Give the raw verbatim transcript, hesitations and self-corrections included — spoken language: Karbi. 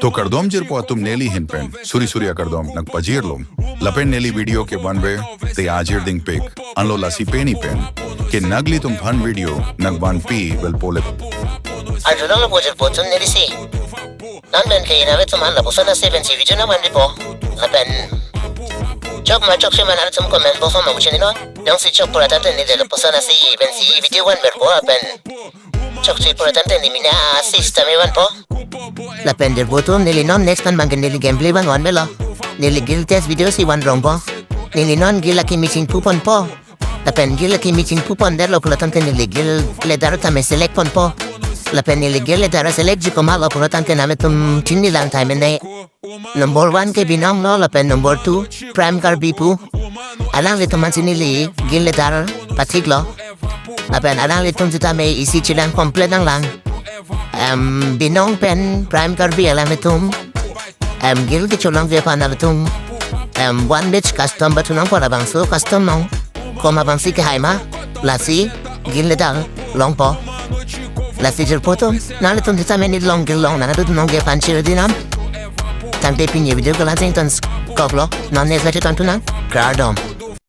To kardom jirpo atum neli ahin pen suri suri akardom nangpajirlong. Lapen neli video ke vanve te ajir dingpik. Anlo lasi pini pen ke naglitum aphan video nangvanpi velpo le. Arjulong lo bojir bochun neli si. Nan pen ke inave tuman lapuson asi pensi video nangvanpipo. Lapen chok ma chokche ma nanglitum comment box ma muchin non. Jongsi chok pura tangte neli lapuson asi pensi video vanverpo lapen chokche pura tangte neli mena assist tame vanpo. Lapen jirpo atum, neli non next pen bangke neli gameplay vanvan melo. Neli guild test video si vanrongpo. Neli non guild akimi chingpuponpo. Lapen guild akimi chingpupondetlo pulo tangte neli guild leader tame select ponpo. Lapen neli guild leader select ji komatlo pulo tangte nanglitum chinilang tame ne. Number one ke Binong lo, lapen number two Prime Karbi pu. Alanglitum aphansi neli guild leader pathiklo. Lapen alanglitum sitame isi chelang complete nanglang. Em, Binong pen Prime Karbi alanglitum. Em, guild kecholongji aphan nanglitum. Em, one match custom pathunangpo, labangso custom nong. Komat abangsi kehai ma, lasi guild leader longpo. Lasi jirpo atum, nanglitum sitame neli along guild long, nanglitum along guild aphan share dinam. Tangte pini video ke la-an si ingtonkoklo, non next video tonthunang, kardom.